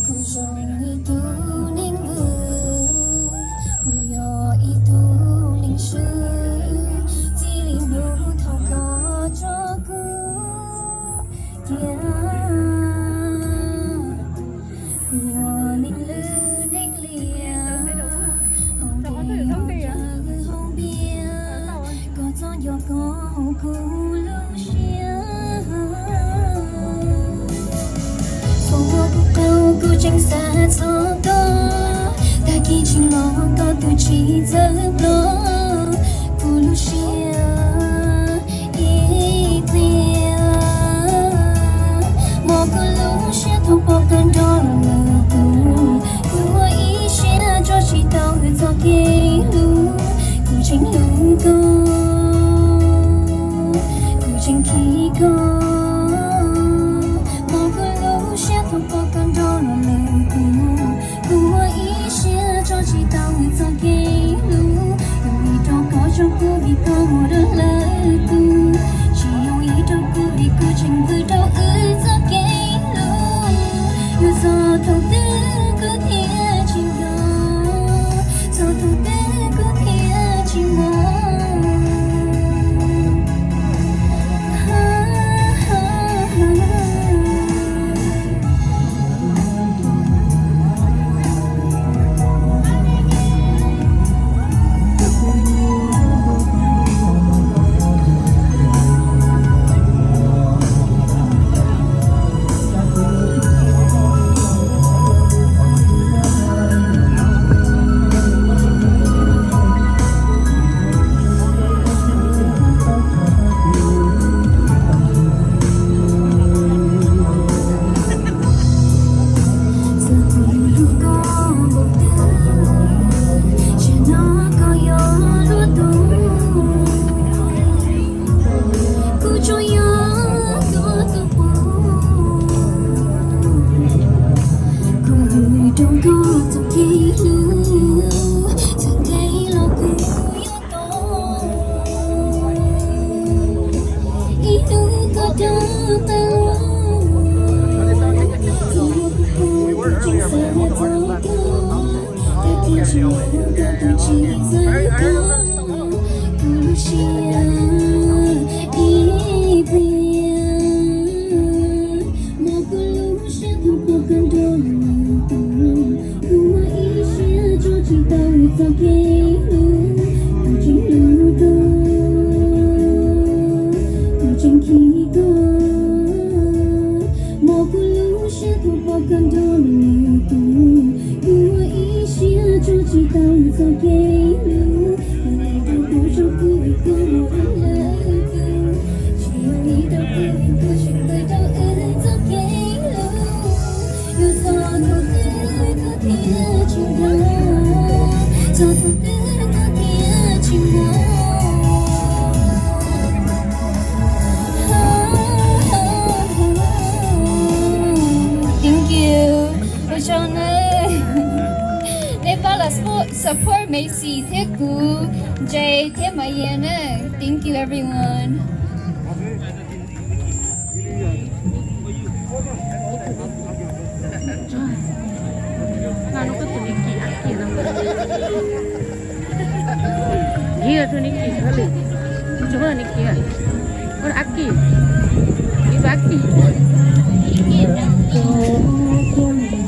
Kuv zoo ib tug neeg lwj, kuv yog ib tug leej swm, txij li hnub thaum koj tso kuv tiag. Kuv ua neeg lwj neeg liam, hauv dej hauv cawv hauv npias, koj txoj ncauj koj haum kuv lub siab. Txhua hnub kuv tau kuv tseem xav txog koj, tag kis tshee los koj tus tsis txawj pluag kuv lub siab ib pliag. Mob kuv lub siab thaum pom koj nrog lwm tus, kuv ua ib siab tso tsis tau txoj kev hlub, kuv tseem hlub koj, kuv tseem khib koj. Mob kuv lub siab thaum pom koj nrog lwm tus, kuv ua ib siab tso tsis tau txoj kev hlub, yooj yim rau koj tso kuv vim koj mus dua lwm tus, tsis yooj yim rau kuv vim kuv tseem vwm rau wb txoj kev hlub. Yuav txog thaum twg kuv thiaj tsis nco, txog thaum twg kuv thiaj tsis mob. Txawm kuv hlub koj npaum twg, tsam no koj yog luag tus, kuv tsuas yog koj tus poj. Kuv vwm rau koj txoj kev hlub, txoj kev los kuv yuav tau. Ib hnub koj rov qab los, txhua hnub kuv tseem xav txog koj, tag kis tshee los koj tus tsis txawj pluag kuv lub siab ib pliag. Mob kuv lub siab thaum pom koj nrog lwm tus, kuv ua ib siab tso tsis tau txoj kev hlub, kuv tseem hlub koj, kuv tseem khib koj. Mob kuv lub siab thaum pom koj nrog lwm tus, kuv ua ib siab tso tsis tau txoj kev hlub, yooj yim rau koj tso kuv vim koj mus dua lwm tus, tsis yooj yim rau kuv vim kuv tseem vwm rau wb txoj kev hlub. Yuav txog thaum twg kuv thiaj tsis nco, txog thaum twg kuv thiaj tsis mob. Thank you. Ua tsaug nawb. Nej pab los support Macy thiab kuv, Jay thiab Maya na. Thank you everyone. Neb tus neb kim ab kim no. Yog tus neb kim hab li. Tus neb kim ab kim. Yog ab kim.